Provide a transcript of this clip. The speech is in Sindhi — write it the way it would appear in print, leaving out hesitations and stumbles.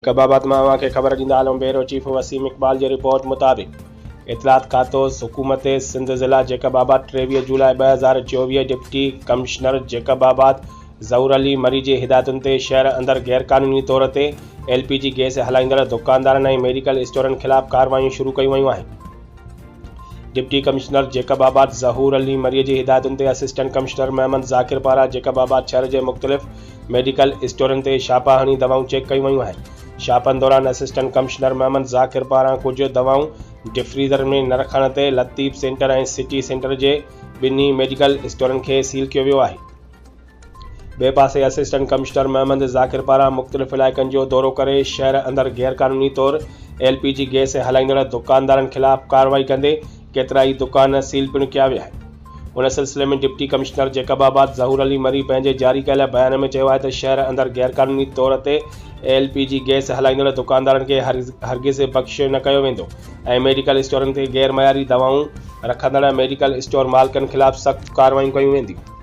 ڪباباد مان اوهان کي خبر ڏيندا هلون بيورو چيف وسيم اقبال جي رپورٽ مطابق اطلاعات کاتو حڪومت سنڌ ضلع جيڪب آباد 23 جولاء 2024 ڊپٽي ڪمشنر جيڪب آباد ظهور علي مري جي هدايتن تي شهر اندر غيرقانوني طور تي ايل پي جي گئس هلائيندڙ دڪاندارن ۽ ميڊيڪل اسٽورن خلاف ڪارروايون شروع ڪيون ويون آهن. ڊپٽي ڪمشنر جيڪب آباد ظهور علي مري جي هدايتن تي اسسٽنٽ ڪمشنر محمد ذاڪر پاران جيڪب آباد شهر جي مختلف ميڊيڪل اسٽورن تي ڇاپا هڻي دوائون چيڪ ڪيون ويون آهن. ڇاپن دوران اسسٽنٽ ڪمشنر محمد ذاڪر پاران ڪجهه دوائون ڊفريزر ۾ نه رکڻ تي لطيف سينٽر ۽ سٽي سينٽر جي ٻنهي ميڊيڪل اسٽورن کي سيل ڪيو ويو آهي. ٻئي پاسي اسسٽنٽ ڪمشنر محمد ذاڪر پاران مختلف علائقن جو دورو ڪري شهر اندر غيرقانوني طور ايل پي جي گئس هلائيندڙ دڪاندارن خلاف ڪارروائي ڪندي ڪيترائي دڪان سيل پڻ ڪيا ويا آهن. ان سلسلي ۾ ڊپٽي ڪمشنر جيڪب آباد ظهور علي مري پنهنجي جاري ڪيل بيان ۾ چيو آهي ته شهر اندر غيرقانوني طور تي ايل پي جي گئس هلائيندڙ دڪاندارن کي هرگز بخش نه ڪيو ويندو ۽ ميڊيڪل اسٽورن تي غيرمعياري دوائون رکندڙ ميڊيڪل اسٽور مالڪن خلاف سخت ڪارروايون ڪيون وينديون.